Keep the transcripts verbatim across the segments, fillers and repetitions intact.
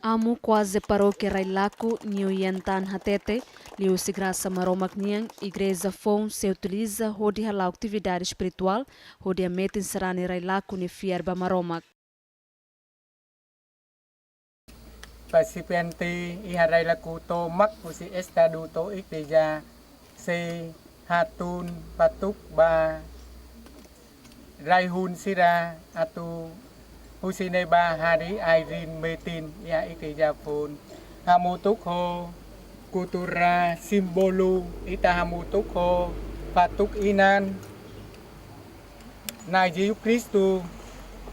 Amu Kuaze Parókia Railaco, Niu Yentan hatete, liuhusi grasa Maromak nian, igreja foun sei utiliza hodi hala'o atividade espirituál, hodi hametin sarani Railaco nia fiar ba Maromak. Partisipante iha Railaco tomak husi estadu to'o igreja sei hatun fatuk ba rai-hun sira atu husi ne'ebá harii ai-riin metin iha igreja foun. Hamutuk ho kultura símbolu ita hamutuk ho fatuk inan Na'i Jesus Kristu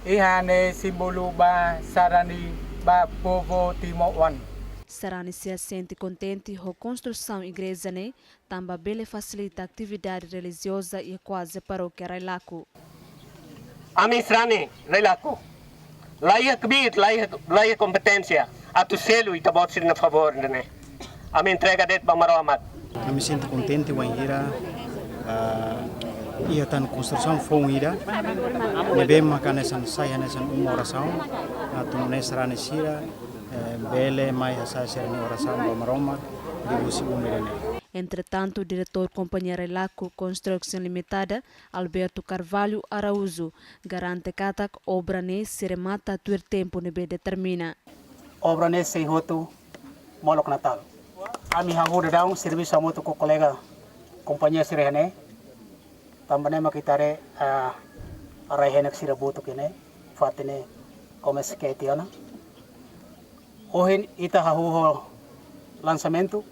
iha ne'e símbolu ba sarani ba povu timoroan. Sarani sira sente kontente ho konstrusaun igreja ne'e, tanba bele fasilita atividade relijioza iha Kuaze Parókia Railaco. Ami sarani Railaco, la iha kbiit, la iha, la iha kompeténsia atu selu ita-boot sira-nia favór ne'e. Ami entrega de'it ba Maromak. Ami sente kontente wainhira, ah, iha tan konstrusaun foun ida ne'ebé maka hanesan sai hanesan uma orasaun atu nune'e sarani sira, eh, bele mai hasa'e sira-nia orasaun ba Maromak liuhusi uma ida-ne'e. Entretantu, diretór Kompañia Railaco Construction Limitada, Alberto Carvalho Araújo, garante katak obra ne'e sei remata tuir tempu ne'ebé determina. Obra ne'e sei hotu molok Natál. Ami hahú daudaun servisu hamutuk ho kolega kompañia sira iha ne'e. Tanba ne'e mak ita haree, ah, rai-henek sira butuk iha ne'e, fatin ne'e komesa ke'e tiha ona. Ohin ita hahú ho lansamentu.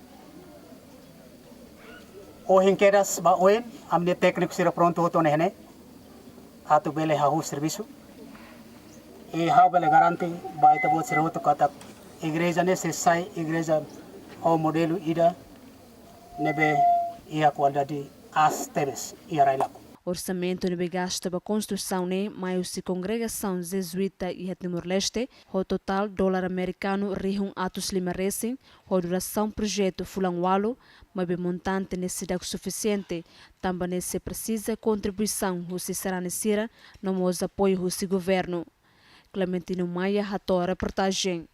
Ohin kedas ba oin, ami-nia tékniku sira prontu hotu ona iha ne'e atu bele hahú servisu. I ha'u bele garante ba ita-boot sira hotu katak igreja ne'e sei sai igreja ho modelu ida ne'ebé iha kualidade aas tebes iha Railaco. Orsamentu ne'ebé gasta ba konstrusaun ne'e mai husi kongregasaun Jezuíta iha Timor-Leste, ho totál dolar amerikanu rihun atus lima resin, ho durasaun projetu fulan ualu, maibé montante ne'e seidauk sufisiente, tanba ne'e sei presiza kontribuisaun husi sarani sira, no mós apoiu husi governu. Clementino Maia hato'o reportajen.